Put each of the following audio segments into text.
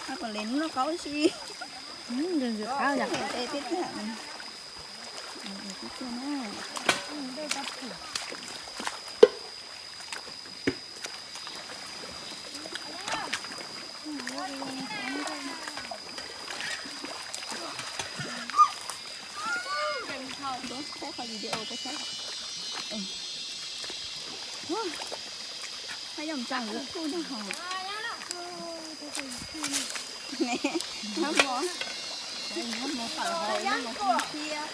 Qab li hnub no qab si. Ntws qab yom. Ntws tiag tiag na. Ua, peb yog tsaus ntuj kuj nag hos. Nyob hmo, nyob hmo tawm hauv nyob hmo thiab.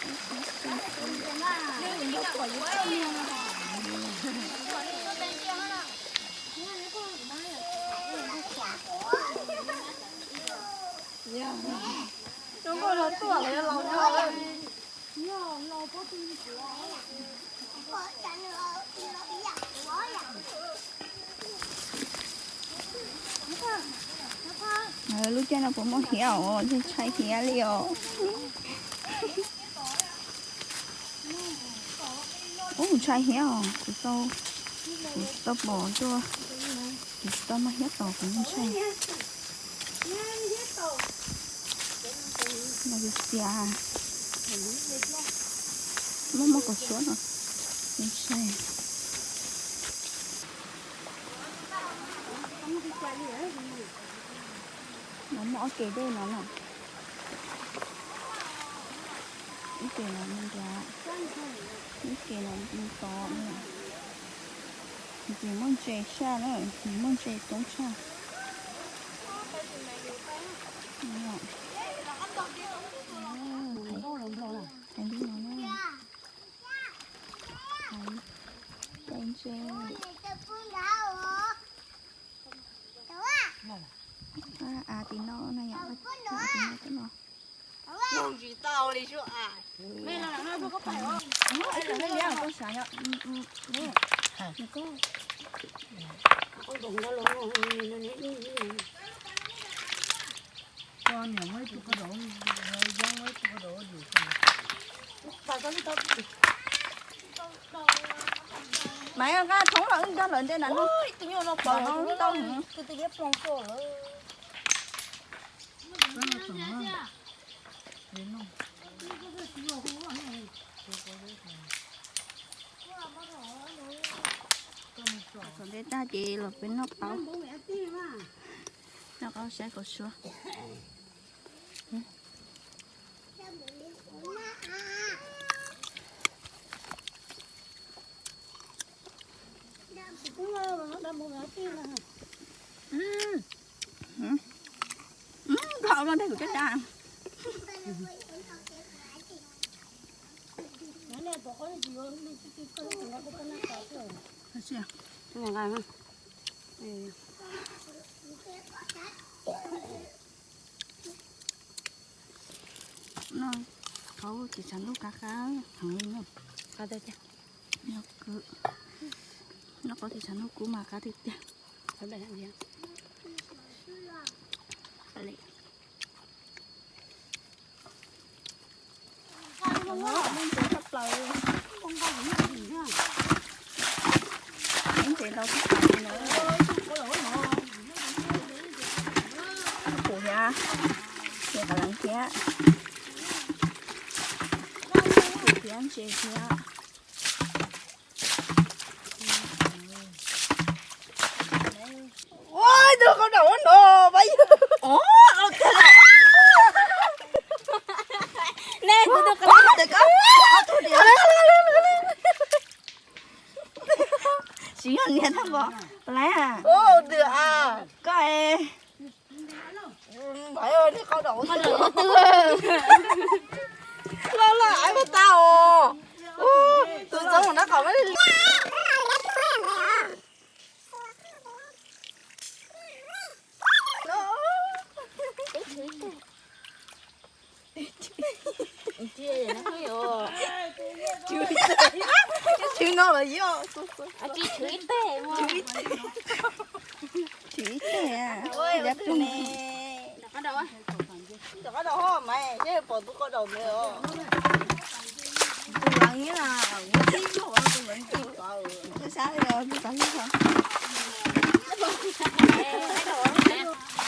Zoo nkauj los tuaj los laus no. Lub caij no puas muaj hiav os, ntshai hiav li os. Ub, ntshai hiav os, kuv tau, kuv tau pom tuaj, kuv tsis tau mag hiav tos kuv ntshai. Nws xiav, muaj muaj kaus suab no, ntshai. No muaj ob ke dej no na. Ib ke no mus nrad, ib ke no mus tod no. Ces muaj ntses saj na, ces muaj ntses toob tshaj. Hais li no na. Hais, caij ntses. Av tim no na yom, av tim no tuaj no. Koj xav yom. Mas nqa thoob los wb nrog lawv nte nram no. Tus nyuj no pom no wb tau hwv. Txog nte tag ces los peb noj qaub, noj qaub saib kaus suab. Koj ua no ntag kuv caj dab. No, qaub tis tshav ntuj qab qab heev li no. Noj qaub tis tshav ntuj kub mas qab tiag tiag. Ntses ntau tshaj plaws li na. Kuv thiab, ces kav leev thiab, kuv thiab ntses thiab. Ua tus qau daum no pab yug. Ne kuv tus qau daum ko. Tsis yog niag thaj npos laiv a. Koj es. Loj loj aiv puas tau os. Tus txoov mus nab qhov li. Tsis no los yog. Tsis tshwm ib teg. Tshwm ib teg. Rov qab rau. Pom tus qau daus ntawd os.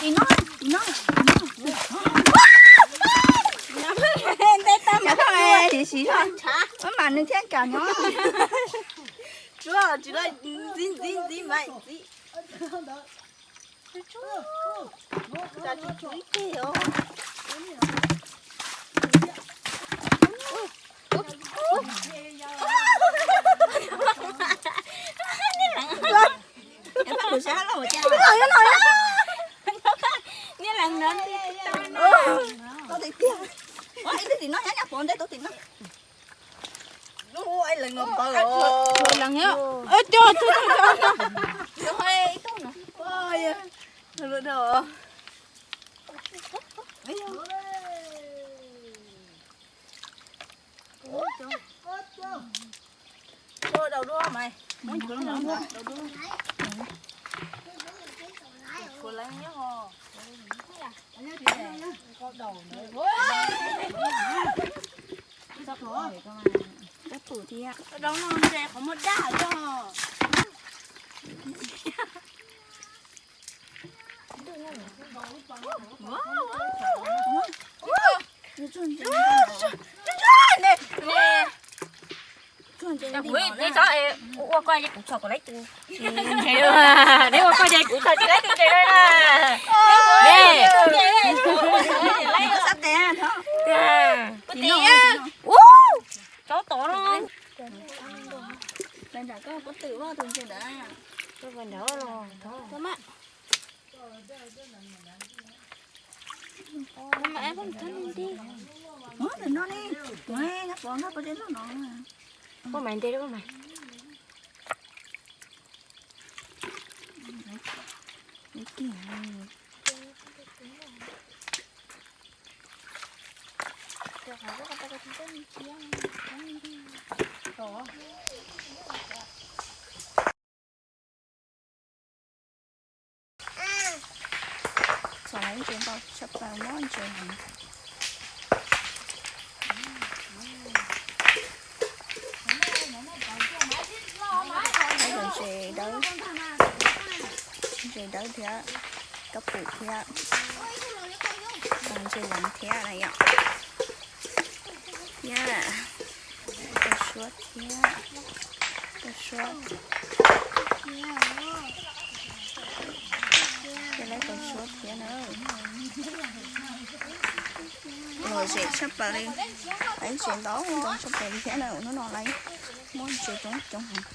Tim no, tim no. Nyob mas nws thiaj kam nyob. Tsuag tsis lawv ntxiv ntxiv ntxiv mas ntxiv. Cas tsis tshuav ib teg os. Niag leej no tiag tiag. Ib tug tim no nyob nyob puag ntej tus tim no. Leej no tau. Leej no. Ua daus dua mas, muab nchuav los daus dua. Tshuav leej nyob ho. Qau daus ntawd. Tsob pum thiab. Daus no ntshe qhov muag daj yog. Neb txhob ua koj ces kuv txhom kom lawv tus. Neb ua koj ces kuv txhom tsis lawv tus ces na. Neb. Ub, tsob tod no. Poj mas nte poj mas. Txhom ntses ntau tshaj plaws, muab ntses heev. Muab cov ntses dawb, ntses dawb thiab, kab pum thiab, ntses leev thiab na yom. Thiab rau suab thiab, rau suab. Thiab lawv rau suab thiab na. Lom zem tshaj plaws li, lawv ntses ntau ntau tshaj plaws li thiab na. Hnub no lawv muab ntses coob coob heev.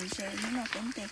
Ntses hnub no kuv ntes.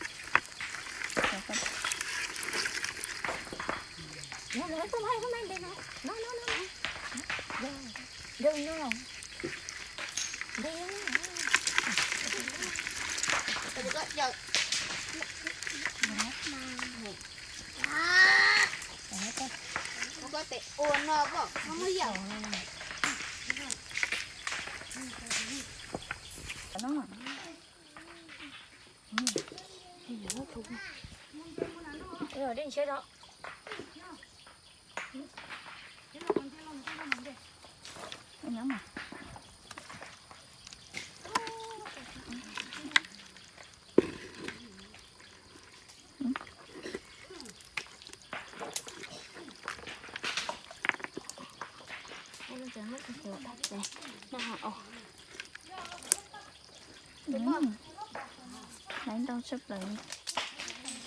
Laiv ntau tshaj plaws,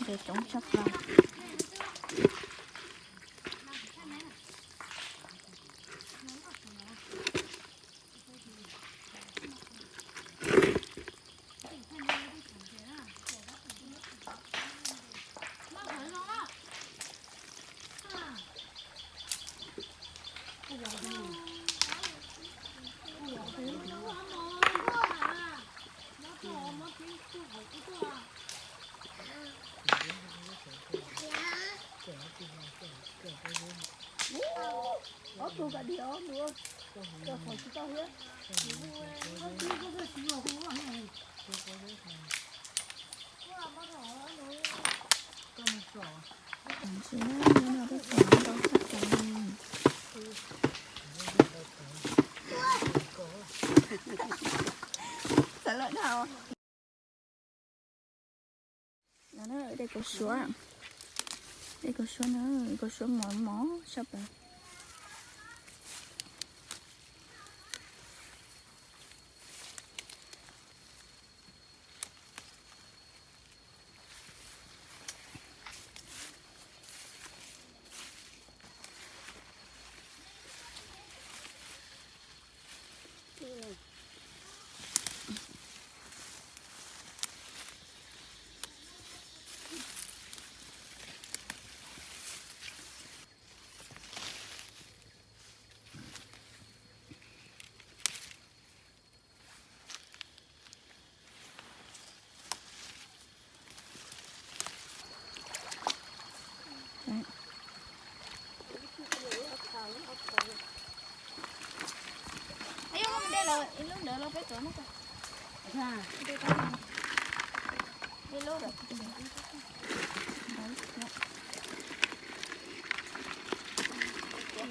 ntses coob tshaj plaws. Ob tug kav diav ob ntu, rau qhov tsis tau thiab. Dej kaus suab, dej kaus suab na, kaus suab mos mos sab plaws.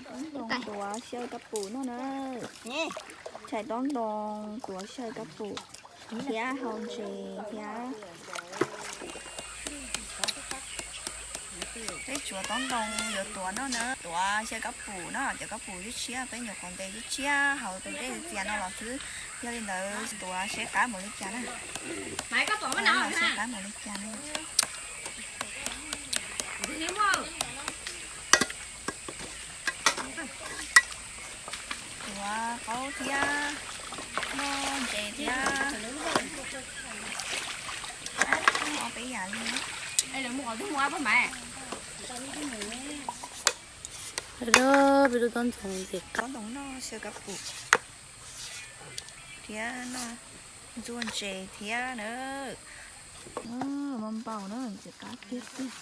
Toob ntoo tuav xyaw kab pum noj na. Tshais toob ntoo tuav xyaw kab pum thiab hau ntses thiab. Peb tsuav toob ntoo yuav tuav noj na, tuav xyaw kab pum no, cov kab pum ib tshiab, peb nyuam qhuav ntes ib tshiab hauv tus dej txias no los xwb. Yog li ntawd tuav seb qab mus li cas na. Seb qab mus li cas na. Tuav qaub thiab, noj ntses thiab, ob peb yam li. Peb lub toob ntoo ntxim qab, toob ntoo noj xyaw kab pum thiab noj ntxuaj ntses thiab na. Npau npau na, ntxim qab tiag tiag.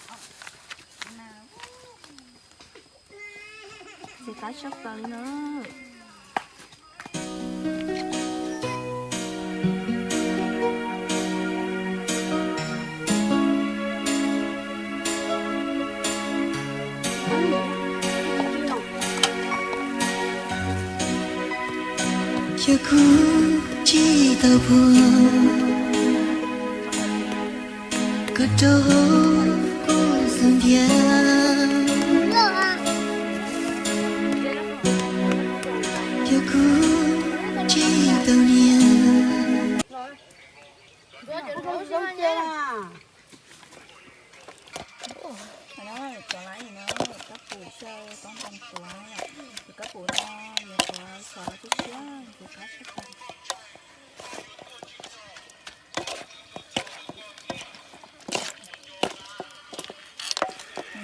Ntxim qab tshaj plaws li na. Cov kuv tsis tau puag, koj rau hauv kuv xub ntiag. Cov kuv tsis tau niam. Cov lab no kab pum xyaw toob ntoo tuav, tus kab pum no yuav tuav xyov lawv twb siab tus kab siab tag.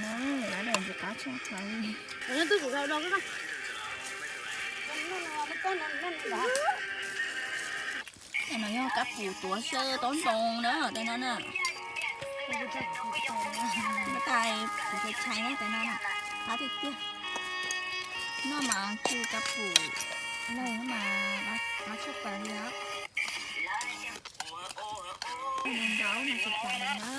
Lab daim ntxim qab tshaj plaws li. Tej no yog kab pum tuav xyaw toob ntoo na, tej no na. Tais kuv tshais na, tej no na, qab tiag tiag. Noj mas tsw kab pum, noj mas qab tshaj plaws li os. Nraub no tsis tas na.